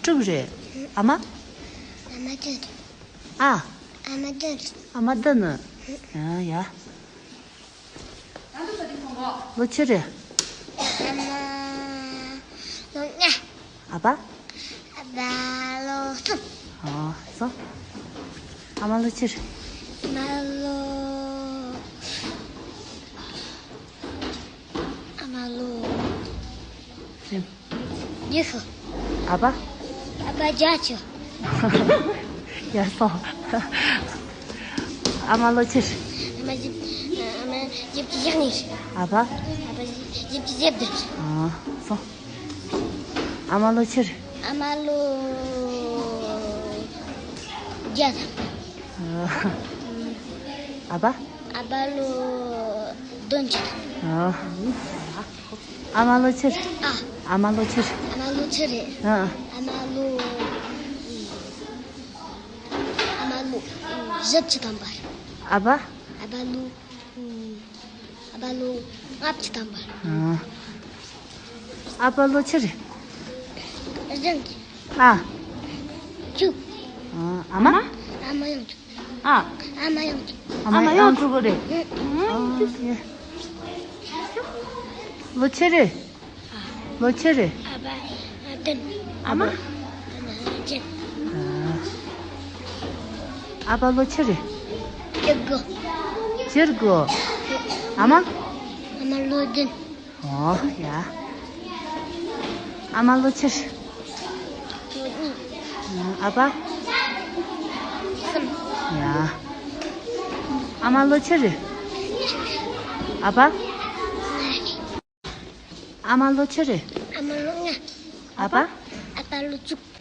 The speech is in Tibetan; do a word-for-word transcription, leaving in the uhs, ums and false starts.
དྲུག་རེད། ཨ་མ། ཨ་མ་བདུན། ཨ། ཨ་མ་བདུན། ཨ་མ་བདུན་ནི། ཡ་ཡ། ལོ་ཆི་རེད། ཨ་མ་ལོ་ལྔ། ཨ་ཕ། ཨ་ཕ་ལོ་གསུམ། ཨོ་སོ། ཨ་མ་ལོ་ཆི་རེད། ཨ་མ་ལོ། ཨ་མ་ལོ། ཉི་ཤུ། ཨ་ཕ། ཨ་ཕ་བརྒྱད་ཅུ། ཡ་སོ། ཨ་མ་ལོ་ཆི་རེད། ཨ་མ་བཞི། ཨ་མ་བཞི་བཅུ་ཞེ་གཉིས། ཨ་ཕ། ཨ་ཕ་བཞི་བཅུ་ཞེ་བདུན། ཨ་སོ། ཨ་མ་ལོ་ཆི་རེད། ཨ་མ་ལོ་བརྒྱ་དང་། ཨ་ཕ། ཨ་ཕ་ལོ་བདུན་ཅུ་དང་། ཨ། ཨ་མ་ལོ་ཆི་རེད། ཨ། ཨ་མ་ལོ་ཆི་རེད། ཨ་མ་ལོ་ཆི་རེད། ཨ། ཨ་མ་ལོ། ཨ་མ་ལོ་བཞི་བཅུ་ཐམ་པ། ཨ་ཕ། ཨ་ཕ་ལོ། ཨ་ཕ་ལོ་ལྔ་བཅུ་ཐམ་པ། ཨ། ཨ་ཕ་ལོ་ཆི་རེད། བཞི་བཅུ། ཨ། བཅུ། ཨ། ཨ་མ། ཨ་མ་ཡང་བཅུ། ཨ། ཨ་མ་ཡང་བཅུ། ཨ་མ་ཡང་བཅུ་པོ་རེད། ཨ། ཨ། ཡ། ལོ་ཆི་རེད། ལོ་ཆི་རེད། ཨ་ཕ་བདུན། ཨ་མ། ཨ་མ་བརྒྱད། ཨ། ཨ་ཕ་ལོ་ཆི་རེད། བཅུ་དགུ། བཅུ་དགུ། ཨ་མ། ཨ་མ་ལོ་བདུན། ཨོ་ཡ། ཨ་མ་ལོ་ཆི་རེད། ལོ་གཉིས། ཨ་ཕ། གསུམ། ཡ། ཨ་མ་ལོ་ཆི་རེད། ཨ་ཕ། ཨ་མ་ལོ་ཆི་རེད། ཨ་མ་ལོ་ལྔ། ཨ་ཕ། ཨ་ཕ་ལོ་དྲུག།